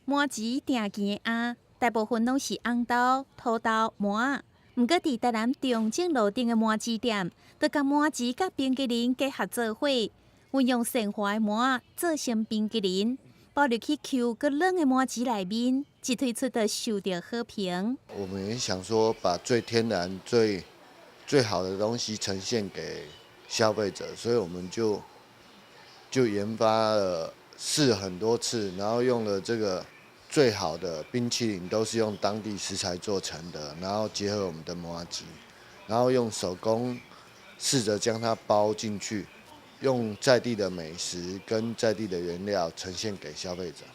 麻糍定見的餡，大部分攏是紅豆、土豆、麻仔。毋過佇台南中正路頂的麻糍店，就共麻糍佮冰淇淋結合做伙，運用鮮滑的麻仔做成冰淇淋，包入去 Q 閣軟的麻糍內面，一推出就受到好評。我們也想說，把最天然、最最好的東西呈現給消費者，所以我們就研發了試很多次，然後用了這個最好的冰淇淋，都是用當地食材做成的，然後結合我們的麻糬，然後用手工試着將它包進去，用在地的美食跟在地的原料呈現給消費者。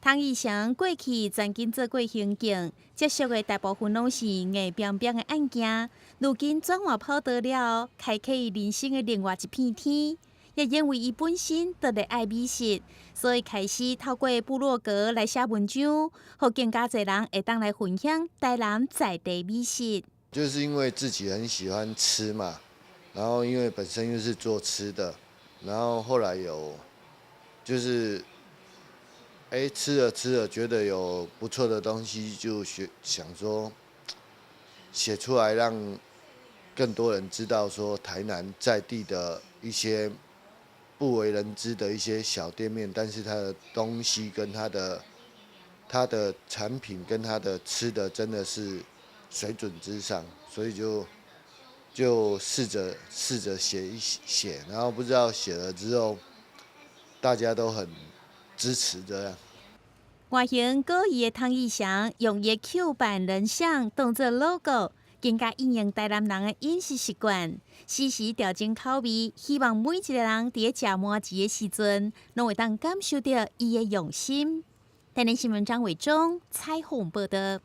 湯義祥過去曾經做過刑警，接觸的大部分攏是硬邦邦的案件，如今轉換跑道了後，開啟伊人生的另外一片天。也因為伊本身特別愛美食，所以開始透過部落格來寫文章，予更加濟人會當來分享台南在地美食。就是因為自己很喜歡吃嘛，然後因為本身又是做吃的，然後後來有就是，哎，吃了吃了，覺得有不錯的東西，就學想說寫出來，讓更多人知道說台南在地的一些不為人知的一些小店面，但是它的東西跟它的產品跟它的吃的真的是水準之上，所以就試着寫一寫，然後不知道寫了之後，大家都很支持這樣。外形古異的湯義祥用伊的 Q 版人像當做 logo，更加應用台南人的飲食習慣，時時調整口味，希望每一個人佇咧食麻糍的時陣，攏會當感受著伊的用心。台南新聞張偉忠採訪報導。